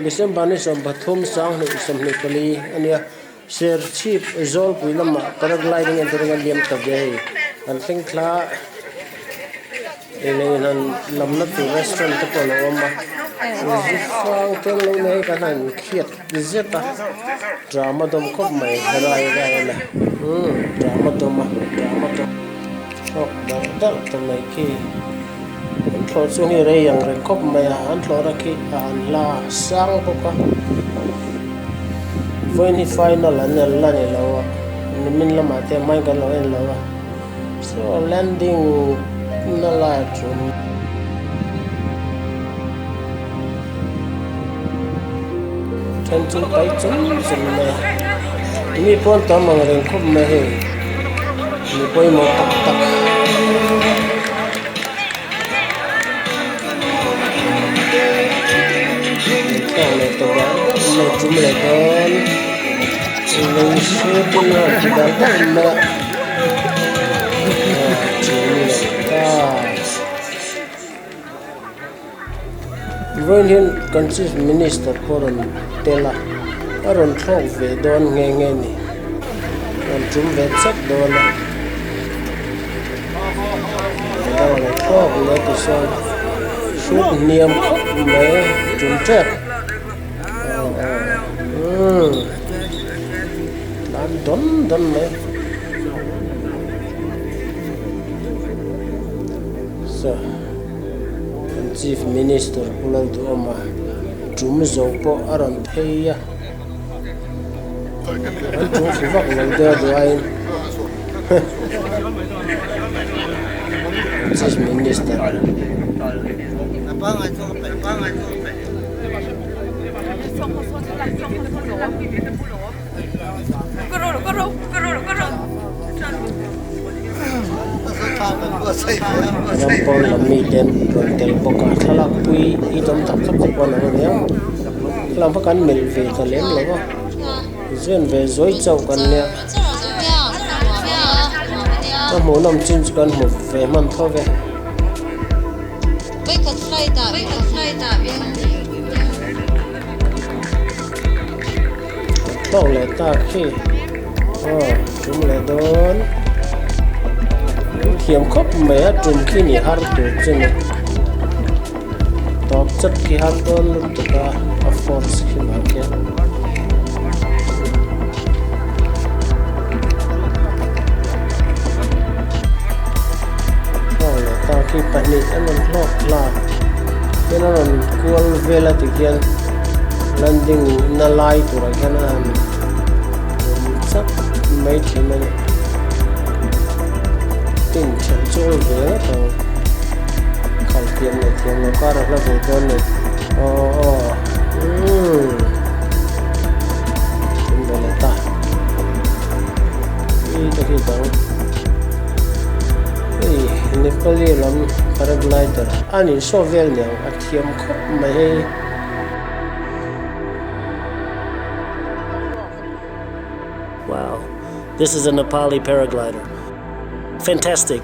December ni 30 2024 a nia Serchhip Zawlpui lamah paragliding entirna an liam ta ve hei an thleng thla eng eng han lamna tur restaurant te pawh a lo awm a zu hrang te an lo nei a hei kan han khiat zet a drama dawm khawp mai rai rai a ni umm drama dawm a drama dawm thlawk darh darh ta mai khi an thlawh chu hei rei ang reng khawp mai a an thlawhna khi a an hla sang bawk a vawiin hi final an en la ni lo a nimin lamah te hmain kan lo en lo a saw landing na lai a tum. Then chu pai chum chum mai a mi pawn tam ang reng khawp mai hei mi pawimawh tak tak. Tawk leh tawh ber mai tum leh dawn lei shooting a ti ber ber mai a tum leh ta. Vawiin hian kan chief minister pawh rawn tel a, a rawn thlawk ve dawn nghe nghe a ni, rawn tum ve chat dawn a, a rawn thlawk leh tichuan hrut hniam khawp mai tum tep umm tlan dawn dawn mai. Kan Chief Minister Pu Lalduhawma tum zo pawh a rawn phei a, an tum fu vak lo deuh a duh aiin Chief Minister. Ram pawn lam mite an rawn tel bawk a thlalak pui hi tam tak tak te pawh an awm a nia helam kha kan melh ve ta lem lo va zen ve zawi chauh kan nia a hmuhnawm chin chu kan hmu ve hman tho ve. Thlawk leh tak khi aw tum leh dawn thiam khawp mai a tum khi ni har tur chu ni tawp chat khi har dawn lutuk a a force khi mah khian. Thlawk leh tak khi pahnih an rawn thlawk hlak hian a rawn kual vel a tikhian. Landing na lai turah hian a han awm chak mai thin a ni. Tin ṭhelh chu awl ve ngawt ang. Khal thiam leh thiam lo kar a hla ve dawn ni. Aw aw umm tum ve leh ta. Ih te khi dang. Hei Nepali lam paraglider a ni saw vel niang a thiam khawp mai hei. Wow, this is a Nepali paraglider. Fantastic.